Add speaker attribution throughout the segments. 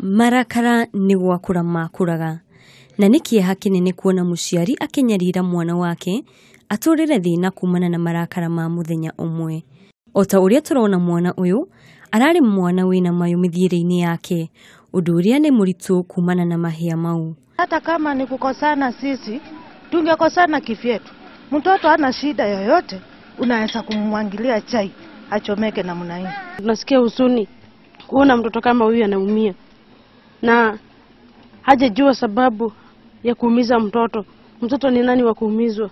Speaker 1: Marakara nĩ gwakũra makũraga, na nĩ kĩeha kĩnene kuona mũciari akĩnyarira mwana wake atũrĩre thĩna kumana na marakara ma mũthenya ũmwe. O ta ũrĩa tũrona mwana ũyũ ararĩ mwana wĩna mayũ mĩthiĩre-inĩ yake, ũndũ ũrĩa nĩ mũritũ kumana na mahĩa mau.
Speaker 2: Hata kama ni kukosana, sisi tungekosana kivyetu. Mtoto hana shida yoyote, unaweza kumwangilia chai achomeke namna hii.
Speaker 3: Tunasikia huzuni kuona mtoto kama huyu anaumia na hajajua sababu ya kuumiza mtoto. Mtoto ni nani wa kuumizwa?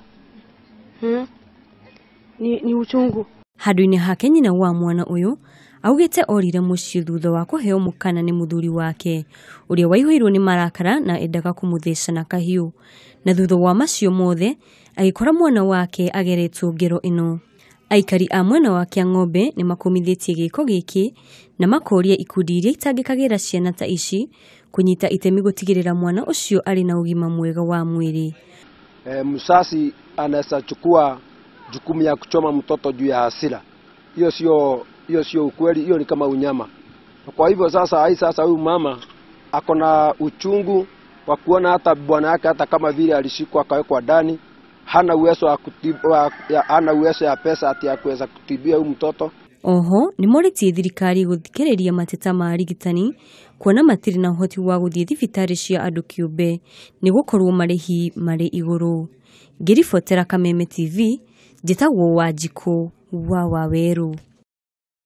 Speaker 3: Ni uchungu.
Speaker 1: Handũ-inĩ hake nyina wa mwana ũyũ augĩte orire mũciĩ thutha wa kũheo mũkana nĩ mũthuri wake ũrĩa waihũirwo nĩ marakara na endaga kũmũtheca na kahiũ, na thutha wa macio mothe agĩkora mwana wake ageretwo ngero ĩno. Aikari a mwena wa Kĩang'ombe nĩ makũmithĩtie gĩko gĩkĩ na makoria ikundi iria itangĩkagĩra ciana ta ici kũnyita itemi gũtigĩrĩra mwana ũcio arĩ na ũgima mwega wa mwĩrĩ.
Speaker 4: Mzazi anaweza chukua jukumu ya kuchoma mtoto juu ya hasira. Hiyo sio ukweli, hiyo ni kama unyama. Kwa hivyo sasa hai sasa huyu mama ako na uchungu wa kuona hata bwana yake, hata kama vile alishikwa akawekwa ndani, hana uwezo wa kutibu, hana uwezo ya pesa ati ya kuweza kutibia huyu mtoto.
Speaker 1: Oho nĩ morĩtie thirikari gũthikĩrĩria mateta ma arigitani kuona matirĩ na ũhoti wa gũthiĩ thibitarĩ cia andũ kĩũmbe nĩ gũkorwo marĩhi marĩ igũrũ. Ngĩribotera Kameme TV, njĩtagwo Wanjikũ wa Wawerũ.